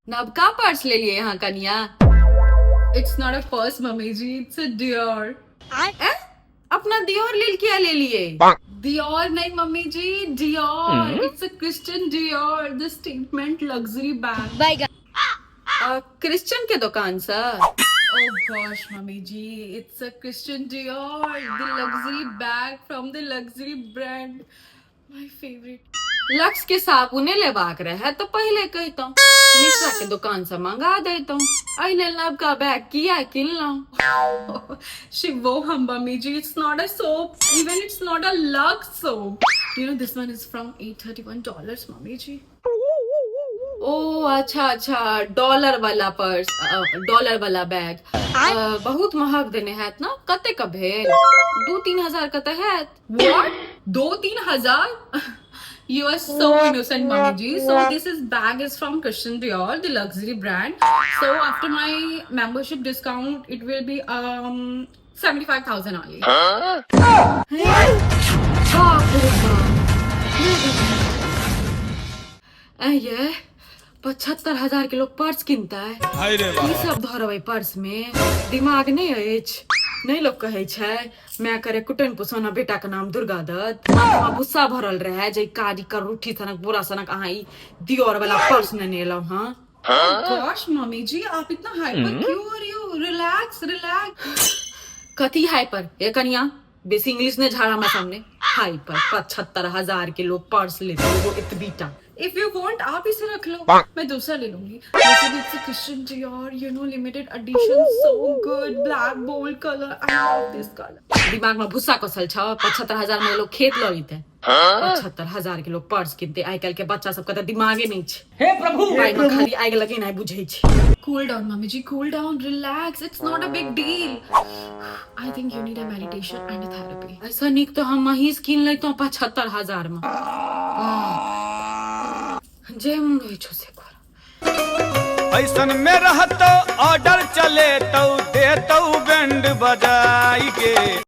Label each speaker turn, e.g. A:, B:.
A: नवका पर्स लेलिए अहाँ कनिया।
B: It's not a purse, mummy ji, it's a Dior.
A: अपना दियोर लेल किया लेलिए?
B: Dior नहीं mummy ji, Dior. It's a Christian Dior, the statement luxury bag.
A: Christian के दुकान से?
B: Oh gosh, mummy ji, it's a Christian Dior, the luxury bag from the luxury brand. My favorite.
A: Lux के साबुने लेबाक रहे तो पहिले कहितौं, मिश्रा के दुकान से मंगा देतौं। एहि लेल नवका बैग किया किनलौं?
B: Shivoham, mummy ji, it's not a soap. Even it's not a Lux soap. You know, this one is from $831, mummy ji.
A: ओ अच्छा अच्छा, डॉलर वाला पर्स, डॉलर वाला बैग बहुत महग देने हैत ना? कते का भेल? 2-3 हजार का तऽ हैत।
B: What? 2-3 हजार? You are so innocent, mummy ji. So this is bag is from Christian Dior, the luxury brand. So after my membership discount, it will be 75,000 only.
A: बाप रे बाप, ये 75,000 के लोग पर्स किनता है? की सब धरबै पर्स में? दिमाग नहि अछि? नहि लोग कहै छै, माय करे कुटन पुसौना, बेटा के नाम दुर्गा दत्त। माथा में भुस्सा भरल रहे जे कारी करूठी सनक बोरा सनक अहाँ ई दियोर वाला पर्स नेने एलहुँ हँ।
B: Gosh, mummy जी, आप इतना हाइपर क्यों हो रही हो? Relax, relax.
A: कथी हाइपर? ए कनिया, बेसी इंग्लिश नहि झाड़ हमरा सामने। हाइपर, 75,000 के लोग पर्स लेते, एगो एतबीटा।
B: If you want, आप इसे रख लो, मैं दूसरा ले लूंगी। वैसे भी it's Christian Dior, limited edition, so good, black bold colour. I love this colour.
A: दिमाग में भुस्सा कसल छ? 75,000 में लोग खेत लऽ लेते, 75,000 के लोग पर्स किनते। आइ काल्हि के बच्चा सबके तऽ दिमागे नहि छै। हे प्रभु, पाइ मे खाली आगि लगेनाइ बुझै छै।
B: Cool down, mummy ji, cool down, relax. It's not a big deal. I think you need a meditation and a therapy.
A: ऐसा नीक तऽ हम महींस कीन लैतहुँ 75,000 मे। जे मोन होइ छौ से कर।
C: ऐसन में रहतो ऑर्डर चले तो देतो बैंड बजाई के।